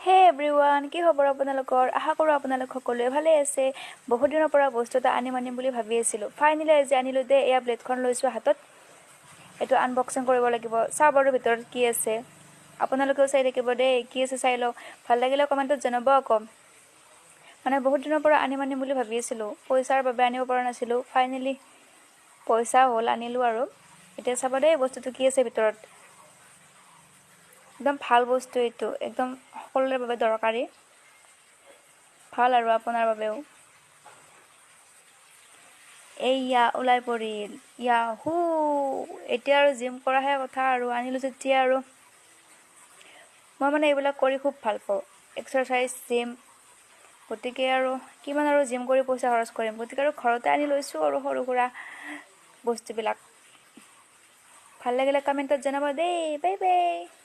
হে এভৰিৱান, কি খবৰ আপোনালোকৰ? আশা কৰোঁ আপোনালোক সকলোৱে ভালে আছে। বহুত দিনৰ পৰা বস্তু এটা আনিম আনিম বুলি ভাবি আছিলোঁ। ফাইনেলি আজি আনিলোঁ দেই। এয়া ব্লেডখন লৈছোঁ হাতত। এইটো আনবক্সিং কৰিব লাগিব। চাওঁ বাৰু ভিতৰত কি আছে। আপোনালোকেও চাই থাকিব দেই। কি আছে চাই লওক। ভাল লাগিলে কমেণ্টত জনাব আকৌ। মানে বহুত দিনৰ পৰা আনিম আনিম বুলি ভাবি আছিলোঁ, পইচাৰ বাবে আনিব পৰা নাছিলোঁ। ফাইনেলি পইচা হ'ল, আনিলোঁ আৰু এতিয়া চাব দেই বস্তুটো কি আছে ভিতৰত। একদম ভাল বস্তু এইটো, একদম সকলোৰে বাবে দৰকাৰী, ভাল আৰু আপোনাৰ বাবেও। এইয়া ওলাই পৰিল। ইয়াহু! এতিয়া আৰু জিম কৰাহে কথা আৰু। আনিলোঁ যেতিয়া আৰু। মই মানে এইবিলাক কৰি খুব ভাল পাওঁ, এক্সাৰচাইজ, জিম। গতিকে আৰু কিমান আৰু জিম কৰি পইচা খৰচ কৰিম? গতিকে আৰু ঘৰতে আনি লৈছোঁ আৰু সৰু সুৰা বস্তুবিলাক। ভাল লাগিলে কমেণ্টত জনাব দেই। Bye bye.